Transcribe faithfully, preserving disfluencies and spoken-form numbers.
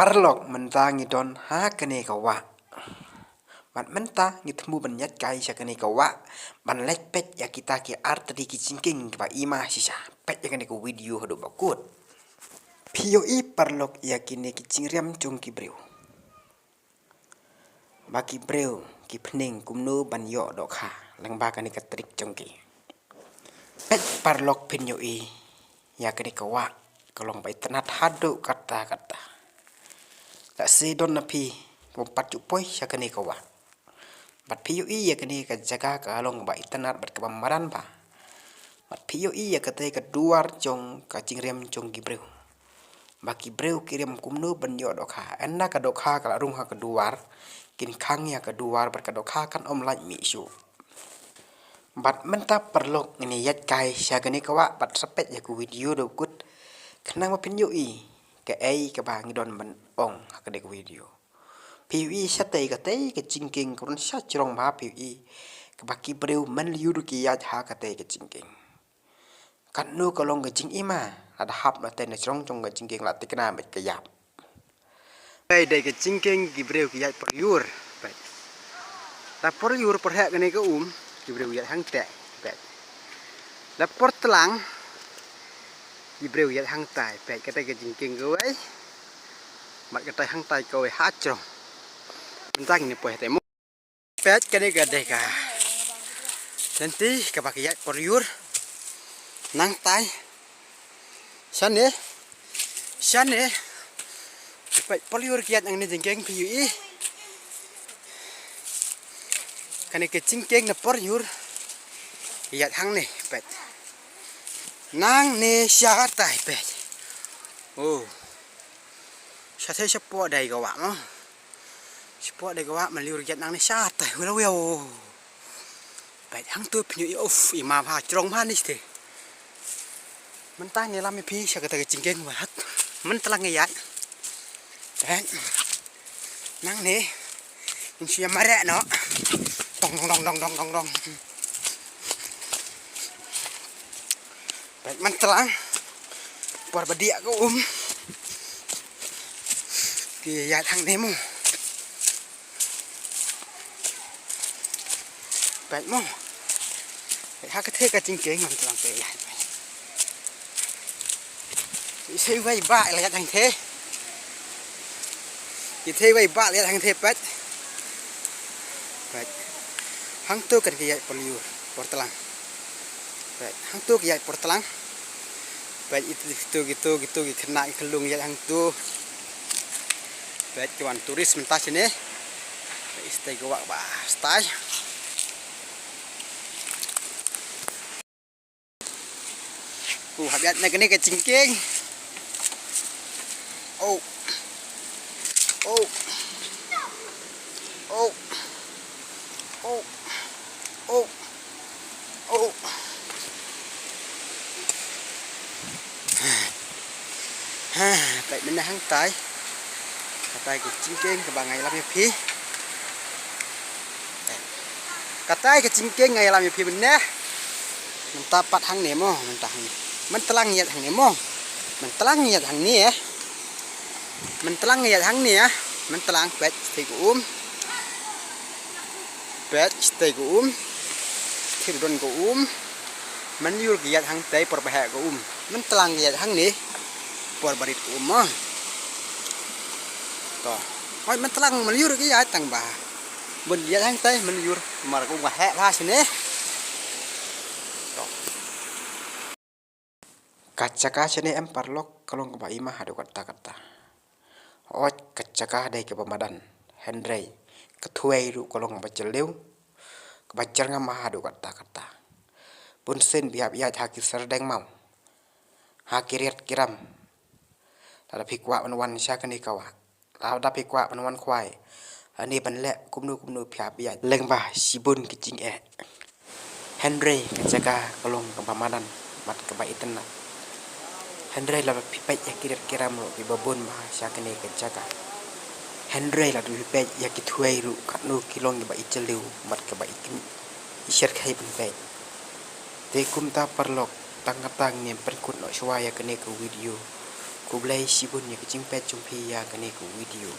Paralok, mynta ngi don ha kane ka wah. Bad mynta ngi thmu ban ïaid kai sha kane ka wah ban leit peit ïa kita ki artylli ki jingkieng kiba i ma shisha. Peit ïa kane ka video haduh ba kut. Phi ïohi paralok ïa kine ki jingriam jong ki briew. Ba ki briew ki pynïeng kumno ban ïoh dohkha lyngba kane ka trick jong ki. Peit paralok, phin ïohi ïa kane ka wah ka long ba itynnad haduh katta katta. Lehse don na phi bym pat ju poi sha kane ka wah. Bad phi ïohi ïa kane ka jaka ka long ba itynnad bad kaba madan bha. Bad phi ïohi ïa kata ka duwar jong ka jingriam jong ki briew. Ba ki briew ki riam kumno ban ïoh dohkha. Ynda ka dohkha ka la rung ha ka duwar, kin khang ïa ka duwar bad ka dohkha kan ym lait mih shuh. Bad mynta paralok, ngin ïaid kai sha kane ka wah bad sa peit ïa ka video haduh ba kut, khnang ba phin ïohi kaei kaba ngi don ban ong ha kane ka video. Phi ïohi shatei katei ka jingkieng ka don sha jrong bha, phi ïohi kaba ki briew man lyiur ki ïaid ha katei ka jingkieng. Katno ka long ka jingim, lada hap na tei na jrong jong ka jingkieng la thikna bad ka ïap. Peit, dei ka jingkieng ki briew ki ïaid por lyiur. Peit. La por lyiur por heh kane ka um, ki briew ïaid hangtei. Peit. La por tlang, ki briew ïaid hangtai. Peit, katei ka jingkieng kawei. Bad katei hangtai kawei ha jrong. Mynta ngin poi hatei mo. Peit, kane ka dei ka lynti kaba ki ïaid por lyiur. Nangtai. Shane. Shane. Peit, por lyiur ki ïaid nangne jingkieng, phi ïohi. Kane ka jingkieng na por lyiur ki ïaid hangne, peit. Nangne shatai, peit. Oh. Shatei shapoh dei ka wah mo. Shapoh dei ka wah, man lyiur ki ïaid nangne shatai. Wila wila. Peit, hangto phin ïohi, uf, i ma bha, jrong bha ne shatei. Mynta ngi lam ïa phi sha kata ka jingkieng ba hat. Mynta lang ngi ïaid. Peit. Nangne. Ngin shu ïa mareh noh. Dong, dong, dong. Peit, mynta lang. Por ba diah ka um. Ki ïaid hangne mo. Peit mo. Peit ha katei ka jingkieng, mynta lang ki ïaid. Ki thei wei ba la ïaid hangtei. Ki thei wei ba la ïaid hangtei, peit. Peit. Hangto kan ki ïaid por lyiur, por tlang. Peit. Hangto ki ïaid por tlang. Peit, itu, kitu, kitu, kitu ki khynnah ki khyllung ïaid hangto. Peit, ki wan tourist mynta shane. Peit, shatei ka wah ba shatei. Ku hap ïaid na kane ka jingkieng. Oh. Oh. Oh. Oh. Oh. Oh. Ha, peit mynne hangtai. Katai ka jingkieng kaba nga ïalam ïa phi. Katai ka jingkieng nga ïalam ïa phi mynne. Mynta pat hangne mo, mynta hangne. Mynta lang ïaid hangne mo. Mynta lang ïaid hangne eh. Mynta lang ïaid hangne eh. Mynta lang, peit shatei ka um. Peit shatei ka um. Shatei ruh don ka um. Man lyiur ki ïaid hangtei por ba heh ka um. Mynta lang ki ïaid hangne. Por ba rit ka um mo. To. Hooid, mynta lang man lyiur ki ïaid tang ba bun ki ïaid hangtei man lyiur. Namar ka um ka heh bha shane. To. Ka jaka shane em paralok ka long kaba i ma haduh katta katta. Hooid, ka jaka dei kaba madan. Hynrei ka thwei ruh ka long kaba jylliew, kaba jyrngam haduh katta katta. Bunsien phi hap ïaid ha ki syrdeng maw, ha ki riat ki ram. Lada phi kwah ban wan sha kane ka wah, lada phi kwah ban wan khwai, lane ban leh kumno kumno, phi hap ïaid lyngba shibun ki jingeh. Hynrei ka jaka ka long kaba madan bad kaba itynnad. Hynrei lada phi peit ïa ki riat ki ram ruh kiba bun bha sha kane ka jaka. Hynrei lada phi peit ïa ki thwei ruh katno ki long kiba i jylliew bad kiba i kyn-, i shyrkhei ban peit. Te kumta paralok, tang kata ngin pynkut noh shuwa ïa kane ka video. Khublei shibun ïa ka jingpeit jong phi ïa kane ka video.